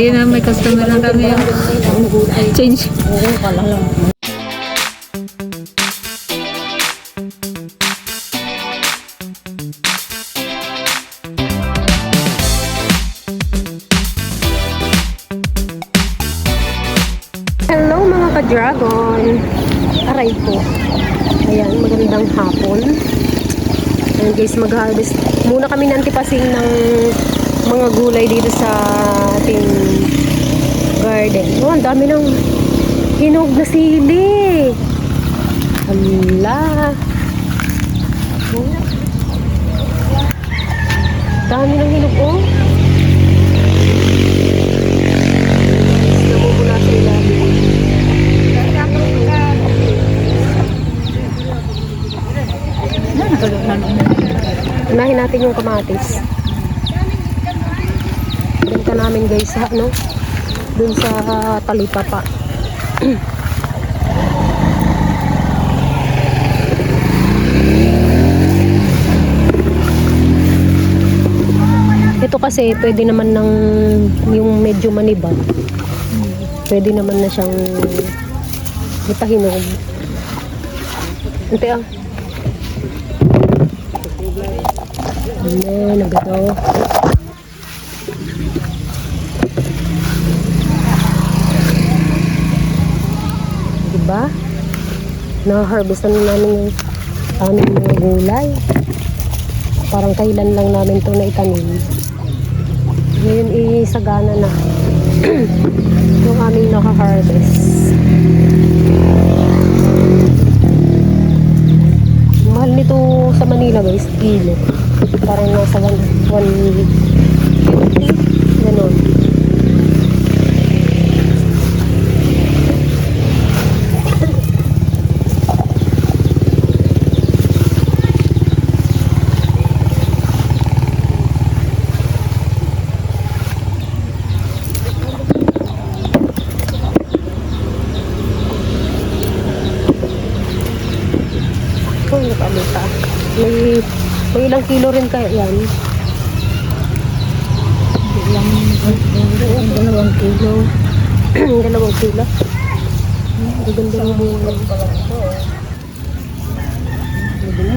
Ayun na, may customer na kami. Change. Oo, pala lang. Hello mga ka-dragon. Aray ko. Ayan, magandang hapon. Ayan guys, mag-harvest. Muna kami nantipasing ng mga gulay dito sa ating garden. Oh, ang dami ng hinog na sili. Hala. Oh. Dami ng hinog, oh. Namumula sa ilalim. Unahin natin yung kamatis. Benta namin guys sa ano, dun sa Talipapa. Ito kasi pwede naman ng yung medyo manibag. Pwede naman na siyang ipahinog. Ante ah. Ayan, nagado. Diba? Na-harvestan namin yung aming mga gulay. Parang kailan lang namin ito na itanim. Ngayon isagana na yung aming naka-harvest. Mahal nito sa Manila guys, kilo. Parang nasa 150. Ganon. Oh, nakalita. May ilang kilo rin kaya yan? Dalawang kilo. Dalawang kilo. Gaganda ng bunga. Pwede na.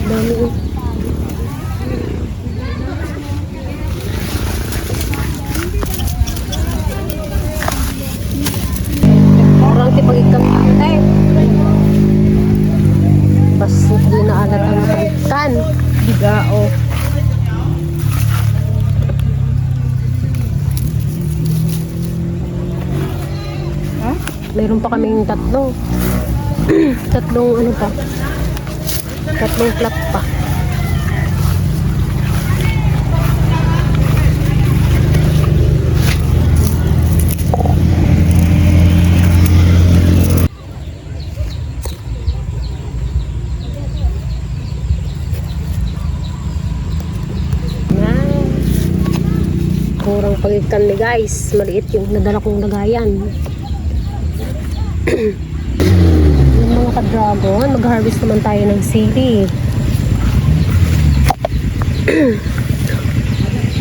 Dami. Orang tipag-ikan ay. Bas di na alat ang pagkan. Bigao. Huh? Meron pa kaming tatlong ano pa. Tatlong plat pa. Kurang pagitan ni guys. Maliit yung nadala kong lagayan. Mga ka-dragon, mag-harvest naman tayo ng sili.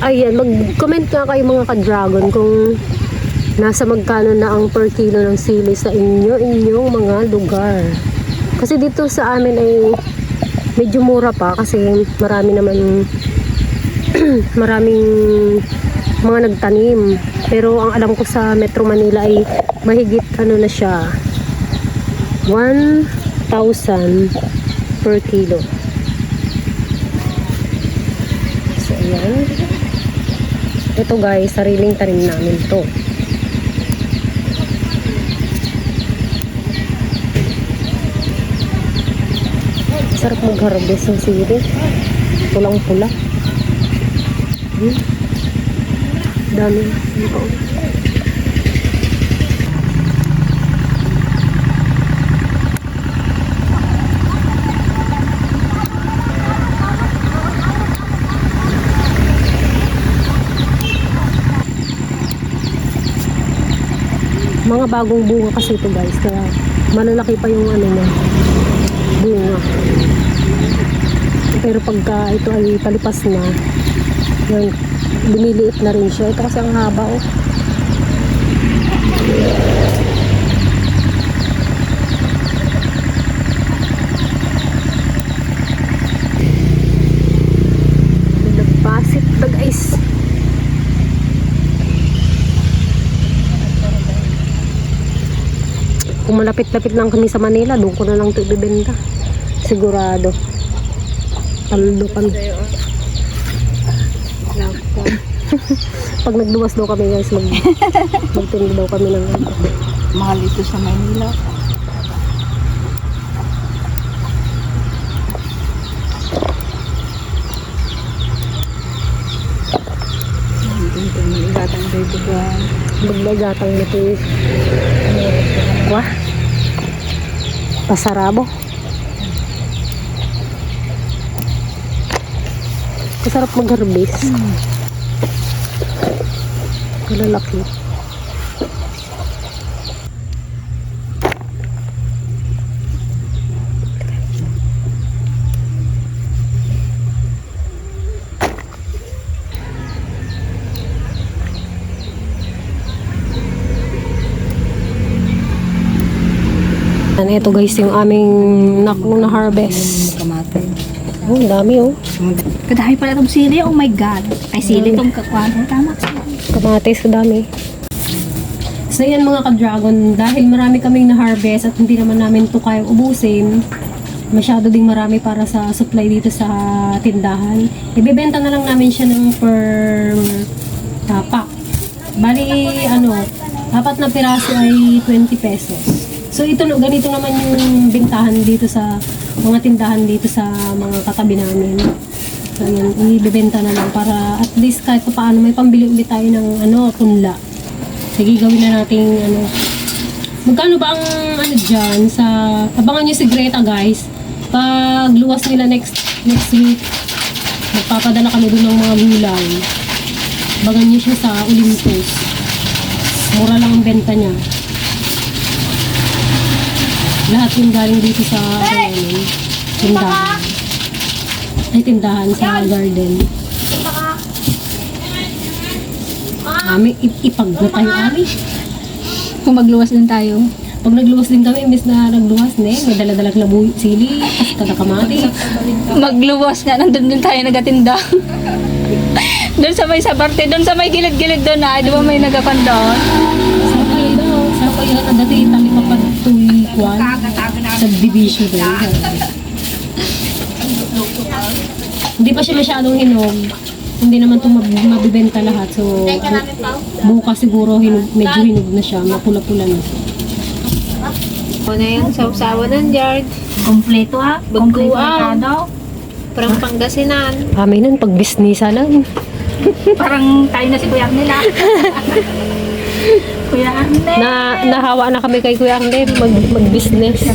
Ayan, mag-comment nga kayo mga ka-dragon kung nasa magkano na ang per kilo ng sili sa inyong mga lugar. Kasi dito sa amin ay medyo mura pa kasi marami naman maraming mga nagtanim. Pero ang alam ko sa Metro Manila ay mahigit ano na siya, 1,000 per kilo. So, ayan. Ito guys, sariling tanim namin to. Sarap mag-harvest ng sili. Pulang-pula. Dami. Ito. mga bagong bunga kasi ito guys. Kaya malalaki pa yung ano na bunga. Pero pagka ito ay palipas na, yan, lumiliit na rin siya. Ito kasi ang haba oh. Nagpasit na guys. Kung malapit-lapit lang kami sa Manila, doon ko na lang ito ibibenta. Sigurado. Taludukan. Pag nagluwas daw kami guys, magtinda daw kami ng Mahal ito sa Manila. Igatang dito ba? baglagatang nito eh. Wah. Pasarabo. Masarap mag-harvest. Malalaki. Ano ito guys, yung aming na harvest. Kamate. Oh, ang dami oh. Kadahay pala itong sili. Oh my God. Ay, sili itong kakwan. Oh, tama. Kamatis, ang dami. So yan mga ka-dragon, dahil marami kaming na-harvest at hindi naman namin ito kayang ubusin, masyado ding marami para sa supply dito sa tindahan. Ibebenta na lang namin siya ng per pack. Bali, apat na piraso ay 20 pesos. So ito, ganito naman yung bintahan dito sa mga tindahan dito sa mga katabi namin. So yan, ibebenta na lang para at least kahit pa paano may pambili ulit tayo ng punla. Sige, gawin na natin magkano ba ang dyan sa, abangan nyo si Greta guys. Pag luwas nila next week, magpapadala kami doon ng mga gulay. Abangan nyo siya sa Olympus. Mura lang ang benta niya. Lahat yung galing dito sa tindahan. Ay, tindahan sa garden. Ami, ipag na tayo, Ami. Kung magluwas din tayo. Pag nagluwas din kami, imbes na nagluwas, may dala-dalag na sili, kada kamati. Magluwas nga. Nandun din tayo nagatinda. Doon sa may sabarte. Doon sa may gilid-gilid doon na. Di ba may nagapan doon? Sa kayo na dati, tali pa patulikwan. Subdivision doon. Hindi pa siya masyadong hinog. Hindi naman ito mabibenta lahat. So, bukas siguro medyo hinog na siya. Mapula-pula na. Ano yung sausawa ng yard? Kompleto ha? Bukuan. Parang Pangasinan. Amin nun, pag-businessa lang. Parang tayo na si Kuya nila. Kuya Arne. Nahawa na kami kay Kuya Arne mag-business.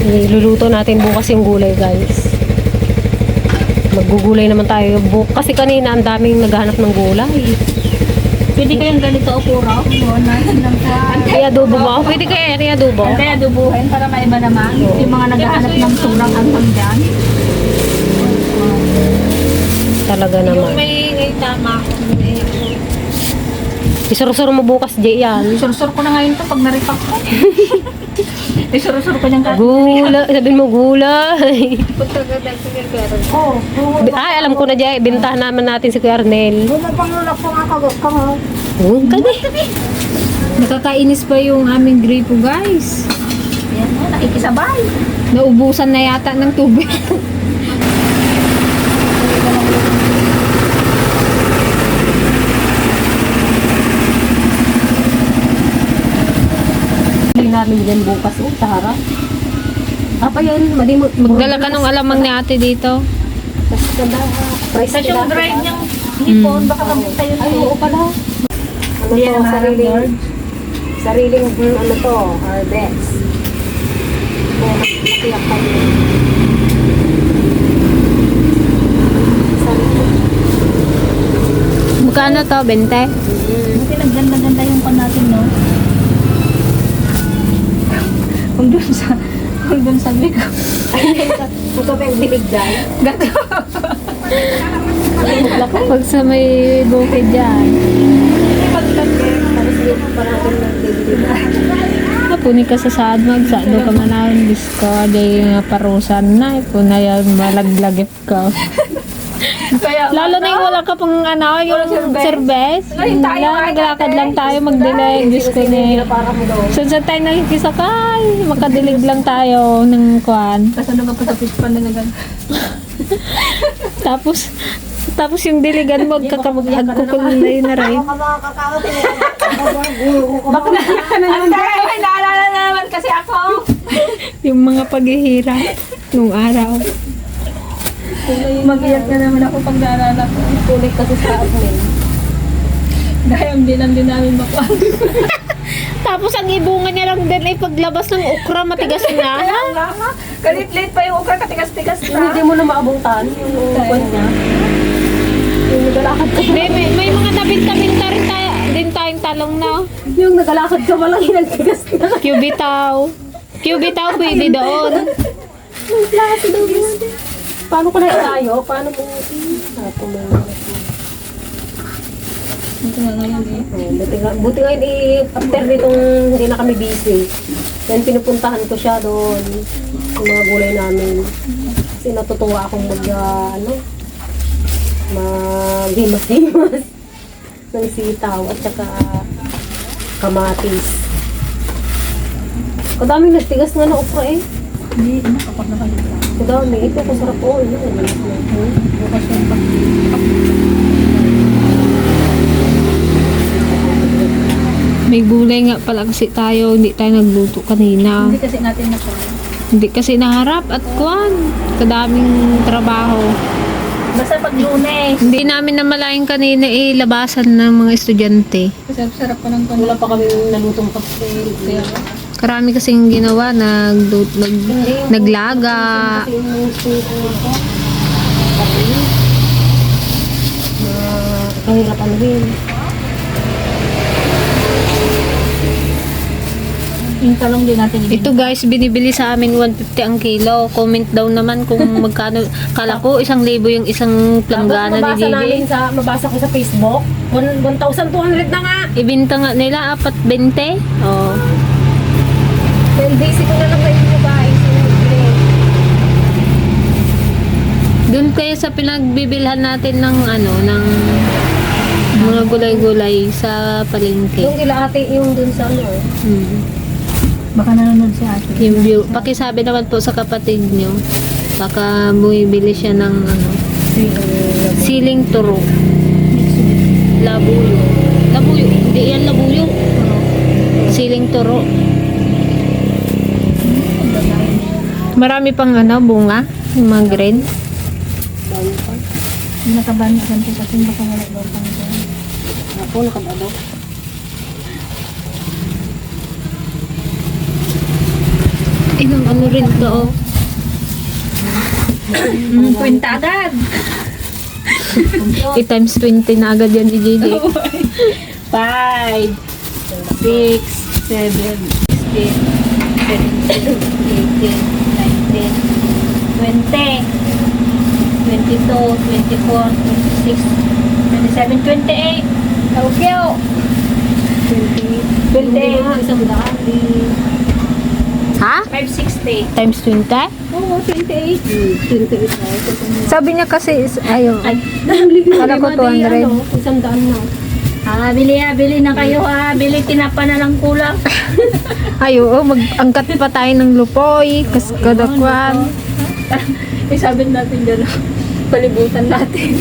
Luluto natin bukas yung gulay guys. Maggugulay naman tayo. Kasi kanina ang daming naghahanap ng gulay. Pwede kayang ganito o puro? Kaya adobo mo? Pwede kaya ni adobo? Kaya adobuhin para maiba naman. Yung mga naghahanap ng turang anghang dyan. Talaga naman. May tama ako. Isuro-suro mo bukas, Jay, yan. Isurusur ko na ngayon to pag naripak ko. Isurusur ko niyang Gula, sabihin mo gulay. Punta ka dahil sa Gergero. Oh, Ay, alam ko na, Jay. Bintahan naman natin si Kuya Arnel. wala pang lulak ko nga kagot ka nga. Kani. Nakakainis pa yung aming gripo, guys. Yan mo, nakikisabay. Naubusan na yata ng tubig. Hindi namin dyan bukas. Oh, tara. Apa yan? Magdala ka ng alamang ni ate dito. Sa yung drive niyang hipon, baka kami tayo Ay, oo pala. Ano Yan to, ang sariling ano to, harvest. Matiyak kami. Magkano to, 20? Maganda-ganda yung pan natin, no? Kung doon sa big. Ito pa yung dilig dyan. Gato. Pag sa may bukid dyan. Tapos dito pa natin nagdilig. Puni ka sa saad magsado ka manawin disko. Day nga parusan na. Puna yan malaglagip ka. Kaya, Lalo na yung wala ka pang ano, yung service. Wala, naglakad lang tayo magdilig. Diyos ko ni. Para mo daw. Saan tayo nakikisakay? Makadilig lang tayo ng kwan. kasano ka pa sa fish pan na nagan. Tapos yung diligan mo, agkukul na yun na rin. Baka naiyak ka na naman. Ay, naalala na naman kasi ako. Yung mga paghihirap nung araw. Mag-iyak na naman ako pag naalala ko. Kulit kasi sa admin. Dahil din namin makuha. Tapos ang ibunga niya lang din ay paglabas ng okra, matigas na. Kalit-lit pa yung ukra, katigas-tigas Hindi na. mo na maabutan yung upan niya. Yung nagalakad ka. May mga nabinta-binta rin tayo, din tayong talong na. Yung nagalakad ka malang hinagtigas na. Cubitaw. Cubitaw pwede doon. Yung klase daw yun. Paano ko na tayo? Paano mo? Ato mo. Ito nga ngayon eh. Buti nga after nitong hindi na kami busy. Then pinupuntahan ko siya doon. Yung mga gulay namin. Kasi natutuwa akong mag-himas-himas ng sitaw at saka kamatis. Kadaming nagtigas nga na okra eh. Hindi, kapag na kayo. Kadami. Ito masarap po. Bukas yung pag... May gulay nga pala kasi tayo, hindi tayo nagluto kanina. Hindi kasi natin na Hindi kasi naharap at kwan. Kadaming trabaho. Basta pag lunes. Hindi namin namalayan kanina labasan ng mga estudyante. Sarap pa ng Wala pa kami nalutong pastel. Kaya Karami kasing ginawa, naglaga. kasi yung sitaw ko. Kahirap ano rin. Yung talong din natin. Ito guys, binibili sa amin 150 ang kilo. Comment daw naman kung magkano. Kala ko 1,000 yung isang planggana ni Gigi. Mabasa ko sa Facebook, 1,200 na nga. Ibinta nga nila 4.20. Oh. Then basic ko na lang sa inyo guys. Doon kayo sa pinagbibilhan natin ng ng mga gulay-gulay sa palengke. Yung kila ate, yung dun sa ano. Baka nanonood si ate. Yung view. Pakisabi naman po sa kapatid nyo. Baka bumibili siya ng siling turo. Labuyo. Labuyo. Hindi yan labuyo. Siling turo. Marami pang bunga. Yung mga green. Yung nakabanya ganito sa atin, baka wala daw pang ito. Ako, nakabalo. Ano rin to, oh. Kwenta agad. Times 20 na agad yan ni JJ. 5, 6, 7, 16, 17, 18, 19, 20, 22, 24, 26, 27, 28. Okay, oh. 20, Isang daan. Ha? 560. Times 20? Oo, 28. 28. Sabi niya kasi, ayun. Ay, Kala ko 200. Isang daan na. bili na kayo ha. Bili, tinapa na lang kulang. Ay, oo, mag-angkat pa tayo ng lupoy, kaskadakwan. Isabit natin dyan. Palibutan natin.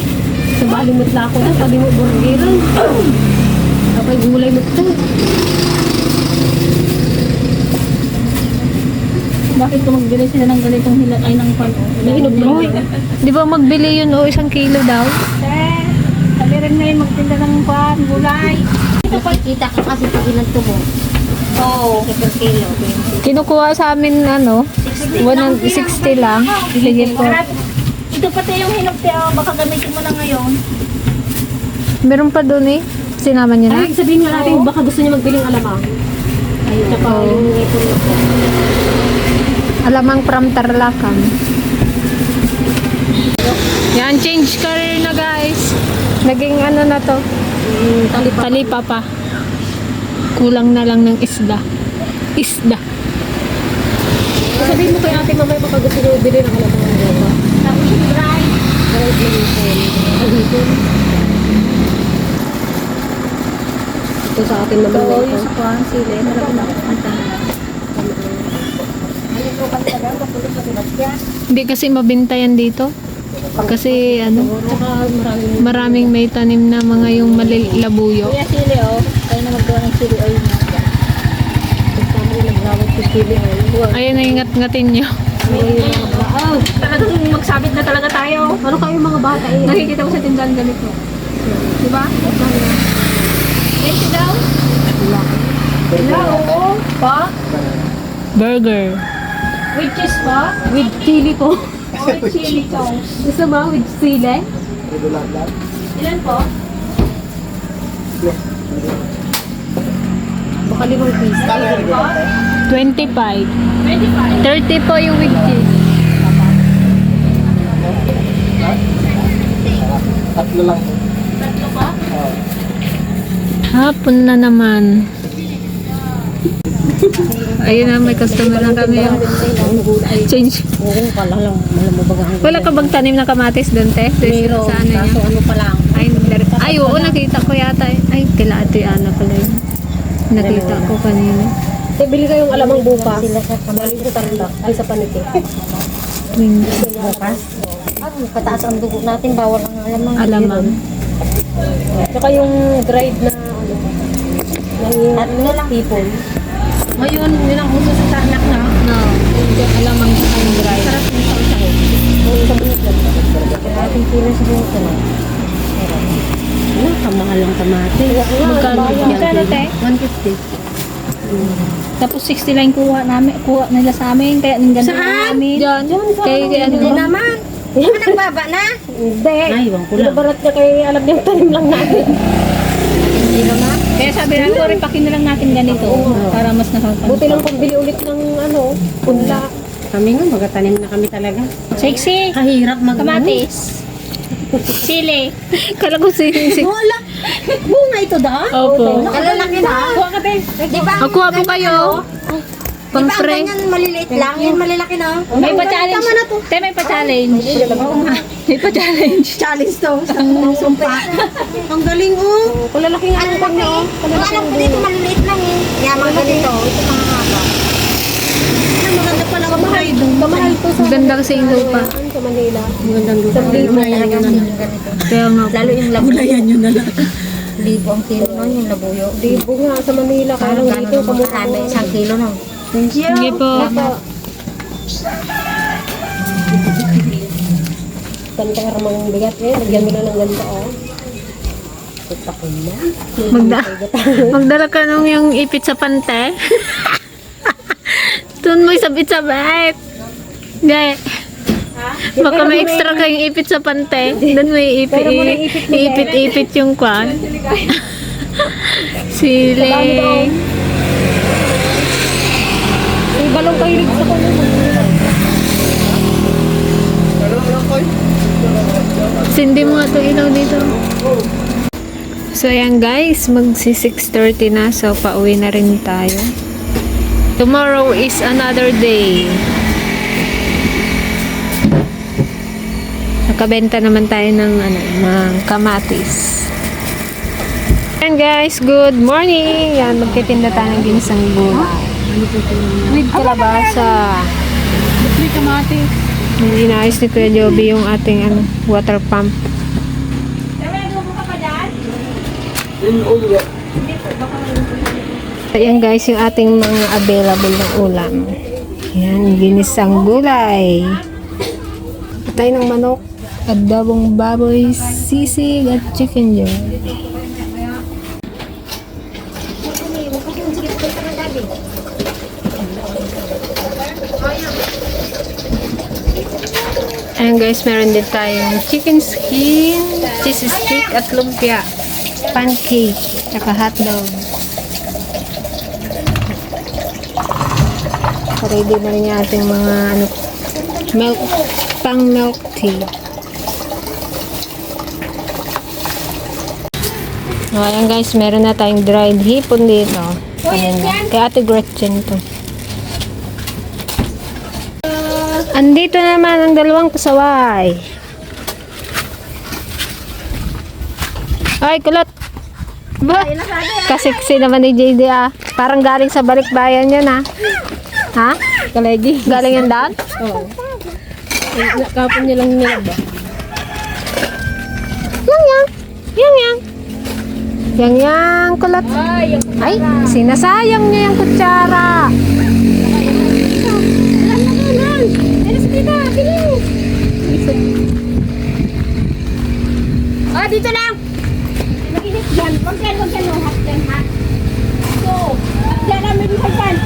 Sa balimot na ako na, sabi mo burgiran. Kapag gulay mo ito. Bakit kung magbili sila ng ganitong hilat ay ng pano? Oy, di ba magbili yun o 1 kilo daw? Sabi rin ngayon magtinda ng pan, gulay. Kita ka kasi pag inanto mo. Oo. Per kilo. Kinukuha sa amin 160 lang. Sige po. Ito pati yung hinok tiyaw, baka gamitin mo na ngayon. Meron pa doon eh. Sinama niyo na? Ay, sabihin nga natin, baka gusto niya magbiling alamang. Ay, tsaka yung ito na po. Alamang from Tarlacan. Yan, change career na guys. Naging ano na to? Talipa pa. Kulang na lang ng isda. Isda. Sabihin mo kay ate mamay, baka gusto niya magbiling ng alamang ng ropa. Tapos yung dry. Dry blue. Ahipon. Ito sa atin naman. Oo, yung sa kuwan, sili. Malaki-laki. Hindi kasi mabenta yan dito. Kasi ano, Tsaka maraming may tanim na mga yung malalabuyo. Kuya, sili oh. Kaya na maggawa ng sili oil na. maraming nagrawat sa sili. Ayun, naingat-ngatin nyo. Talagang magsabit na talaga tayo. Ano kayo mga bata eh? Nakikita ko sa tindahan ganito. Diba? 20 daw? Wala, oo. Pa? Burger. With cheese pa? With chili po. O with chili sauce? Gusto mo with sili? Ilan po? Baka 5 piece. 25. 25. 30 po yung with cheese. Tatlo lang. Tatlo pa? Hapon na naman. Ayun na, may customer na kami. Change. Oo, pala lang. Malamabagahan. Wala ka bang tanim na kamatis doon, te? Meron. Sa ano niya? Kaso ano pa lang. Ay, oo, nakita ko yata. Ay, kila Ate Ana pala yun. Nakita ko kanina. Eh, bili kayong alamang bukas. Galing sa Tarlac. Ay, sa Panite. Bukas. Pataas ang dugo natin, bawal ang alamang. Alamang. Tsaka yung dried na ano, tipon. Ngayon, yun ang uso sa Tarlac na. No, alamang sa kanyang dry. Sarap yung sausahog. Yung isang minute lang. Ating kilo sa buhok ko na. Ano, kamahal ang kamate. Magkano? Magkano, te? 150. Tapos 60 lang kuha nila sa amin. Kaya nang ganda namin. Diyan. Kay ano? Hindi naman. Ano nagbaba na? Hindi. Ay, iwan ko lang. Binabarat niya kay alam niya tanim lang natin. Hindi naman. Kaya sabi namin, repakin na lang natin ganito. Para mas nakakapag. Buti lang pambili ulit ng ano, punla. Kami nga, magatanim na kami talaga. Sexy. Kahirap Kamatis. Sili. Kala ko sinisig. Wala. Bunga ito da? Opo. Kalalaki na. Kuha ka, te. Di ba? Kuha po kayo. Di Pang ba ang pre. ganyan maliliit lang? Yan malalaki na. May pa-challenge. Te, may pa-challenge. May pa-challenge. Challenge to. Sumpa. Ang galing oh. Kulalaki nga Ano ang ba kanya, oh. Ang alam ko dito maliliit lang eh. Kaya mga ganito. Ito mga haba. Ano maganda pala ang buhay doon. Kamahal to sa Ganda kasi yung lupa. sa Manila. Magandang lupa. Gulayan nyo na lang. Kaya nga. Lalo yung labuyo. Gulayan nyo na lang. Libo ang kilo nun yung labuyo. Libo nga sa Manila. Kaya lang dito, kamukha Marami, isang kilo nun. Sige po. Ganda ka ramang bigat eh. Lagyan mo na ng ganda, oh. Tutakon na. Magdala ka nung yung ipit sa pante. Doon mo isabit-sabit. Hindi. Baka may extra kayong ipit sa pante. Doon may ipit yung kwan. Sili. May balong kahilig sa kanya. Sindi mo nga itong ilaw dito. So ayan guys, magsi 6:30 na. So pauwi na rin tayo. Tomorrow is another day. Nakabenta naman tayo ng ng kamatis. Ayan guys, good morning. Yan, magtitinda tayo ng ginisang gulay. With kalabasa. May kamatis. Inayos ni Kuya Joby yung ating water pump. Ayan guys, yung ating mga available na ulam. Ayan, ginisang gulay. Patay ng manok, adobong baboy, sisig at chicken joy. Ayan guys, meron din tayong chicken skin, cheese stick at lumpia. pancake, tsaka hotdog. Ready na rin yung ating mga ano, milk tea. So, ayan guys, meron na tayong dried hipon dito. Ayan, kay Ate Gretchen to. Andito naman ang dalawang pasaway. Ay, kulot! Ba? Kasiksi naman ni JD ah. Parang galing sa balikbayan yan ah. Ha? Kalegi. Galing yan daan? Oo. Kapon niya lang nilaba. Yang. Yang, kulot. Ay, sinasayang niya yung kutsara. Oh, dito lang. Mainit yan. Huwag yan. Hot yan, ha? So, yan namin yung hagdan.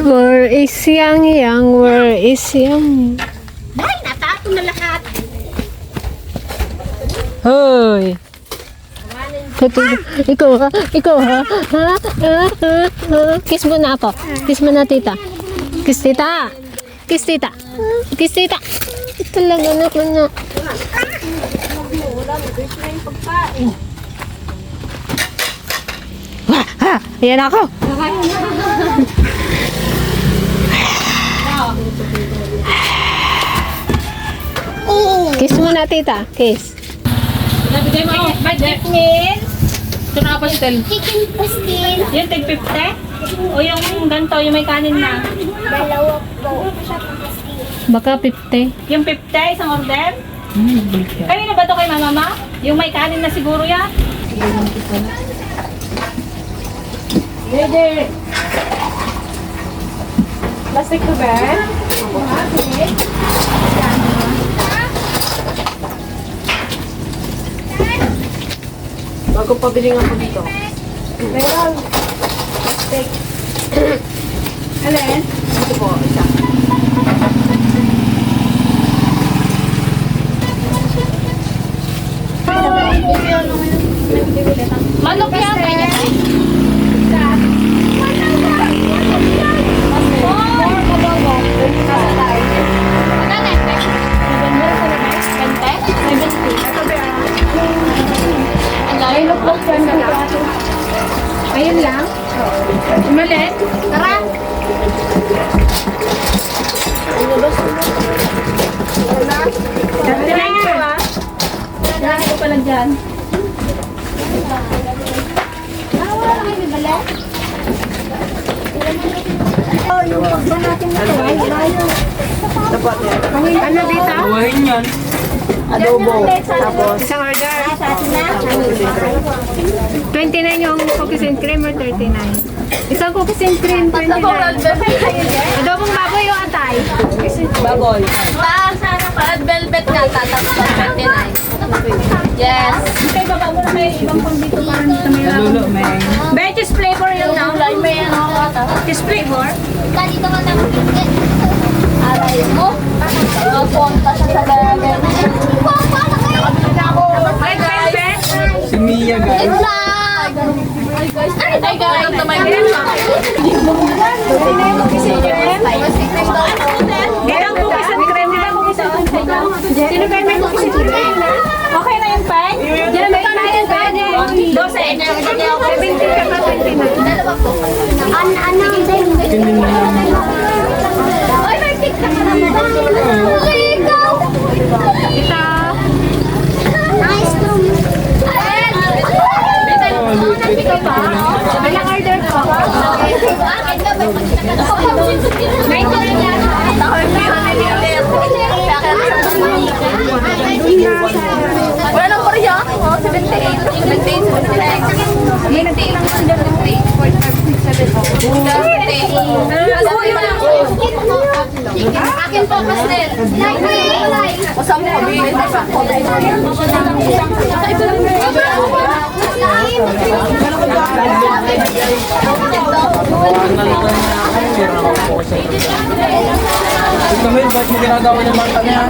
Where is yang? Where is yang? Ay, natapon na lahat. Hoy! Ikaw ha? Kiss mo na ako. Kiss mo na tita. Kiss tita. Ito lang anak mo na. Ha! Ayan ako. Kiss mo na tita. Kiss. Nabigay mo, budget meal. Ito na pastel. Chicken pastil. Yung tig 50? O yung ganito, yung may kanin na? Dalawa po. Sa pastil. Baka 50. Yung 50, isang order? Kanina ba ito kay mama? Yung may kanin na siguro yan? Dede! Plastic to ba? Bago pabili nga po dito. Alin? Ito po, isa. Manok yan, kanya. Ayun lang. Umalit. Tara! Tirahin ko ah. Tirahin ko pala dyan. Ano dito? Buhayin yan. Adobo. Tapos, Isang order. 29 yung cookies and cream or 39? Isang cookies and cream, 29. Adobong baboy yung atay. baboy. Sana pa velvet ka, tatapos ng 29. Yes. Okay, baba mo na may ibang pang dito para dito may Lulo, may... Veggies flavor yung na. May ano, cheese flavor. Dito ka naman. Aray mo. Punta siya sa dagat. Hi guys. Si Mia, guys. Hi guys. Ito may Ilang cookies and cream? Ilang cookies and cream? Sino kayo may cookies and cream? Okay na yung pen? Diyan may kanin yung pen. 12. 17 ka pa, 29. Ano din? Kinin mo naman. Ay, may pick ka naman. Ay, ikaw. Ito. Nice to meet you. Ito pa. Ilang order ko? Wala nang pariya. 78. 78. 78. 78. Akin po, pastel. Kasama kami. Kamil, ba't mo ginagawa yung bata niya?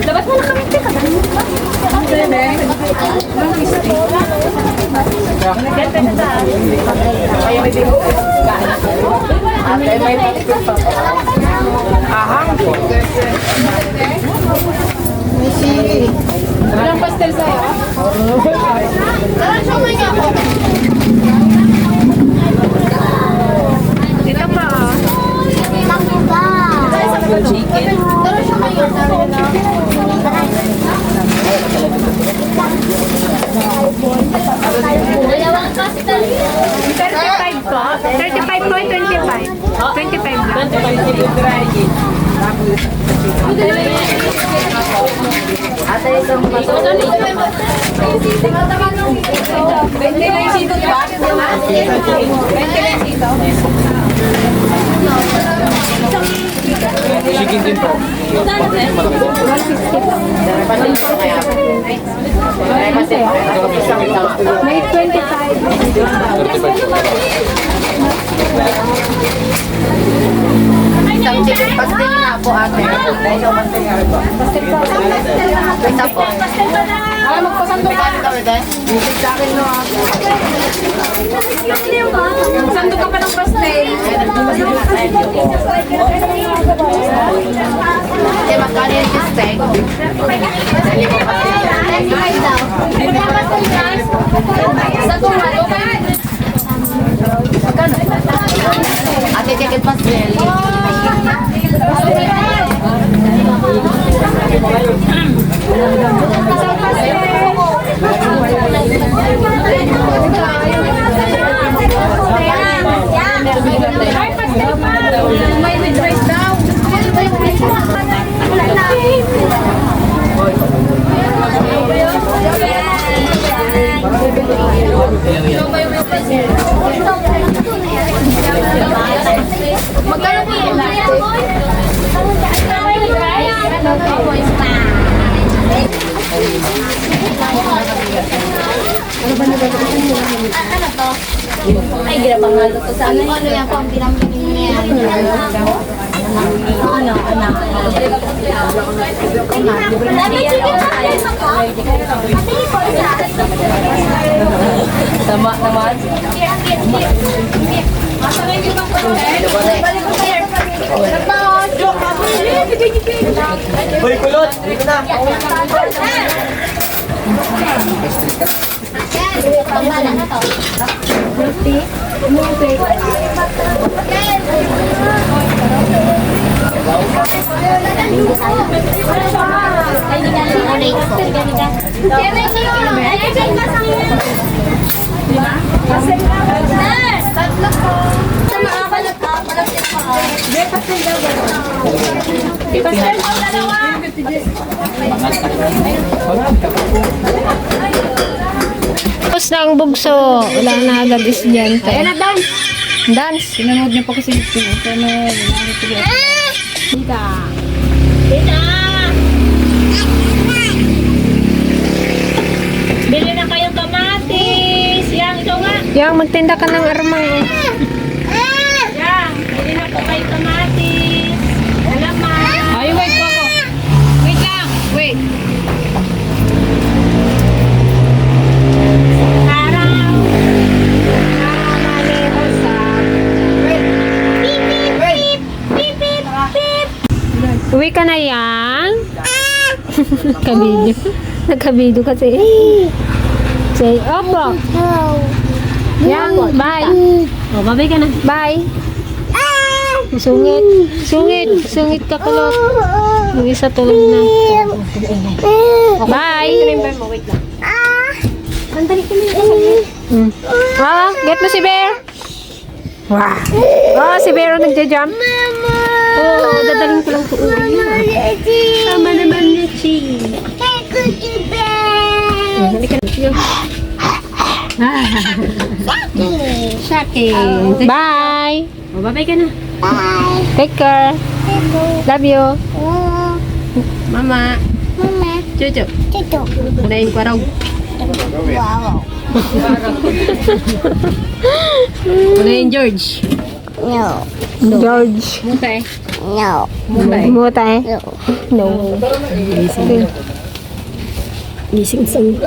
Dapat mo na kami tika. Ilang pastel sa'yo? Dito pa. Dalawang pastel. 35 po. 35 po, 25. 25 lang. Chicken din po. May 25. Isang chicken pastel na po ate. Isa po. Ay, magpasando ka rin kami guys. Sa akin no. Sando ka pa ng pastel. Ate, magkano yung steak? Sa tuwan, okay? Ate, chicken pastel. Ay, pastel pa. May with rice daw. Magkano po yung ay, ginapang nga ito sa amin. Ano yan po ang pinamigin niya? Ano, anak? Dami chicken pastel na po. Pati po isa. Tama naman. Hoy, kulot! Dito na! Pambala na to. Tapos na ang bugso. Wala na agad estudyante. Ayan na, dance. Dance. Pinanood niya pa kasi ito. Bili na kayong kamatis. Yang, ito nga. Yang, magtinda ka ng armang. Yang, bili na po kayong kamatis. Alaman. Ay, wait po ako. Wait lang. Wait. Araw. Uwi ka na yang? Kabidyo. Nagkabidyo kasi. Say, opo. Yang, bye. Oh, babay ka na. Bye. Sungit. Sungit. Sungit ka kulot. Yung isa tulog na. Bye. Wait lang. Sandali ko na. Ah, get mo si Bear. Wow. Oh, si Bear ang nagja-jump. Oo, dadaling ko lang po uwi. Tama naman niya, Chi. Halika na. Shocking. Bye. O, bye-bye ka na. Take care. Love you. Mama. Chuchu. Unahin ko raw. Unahin George. George. Mutay. Mutay. No. Gising sang.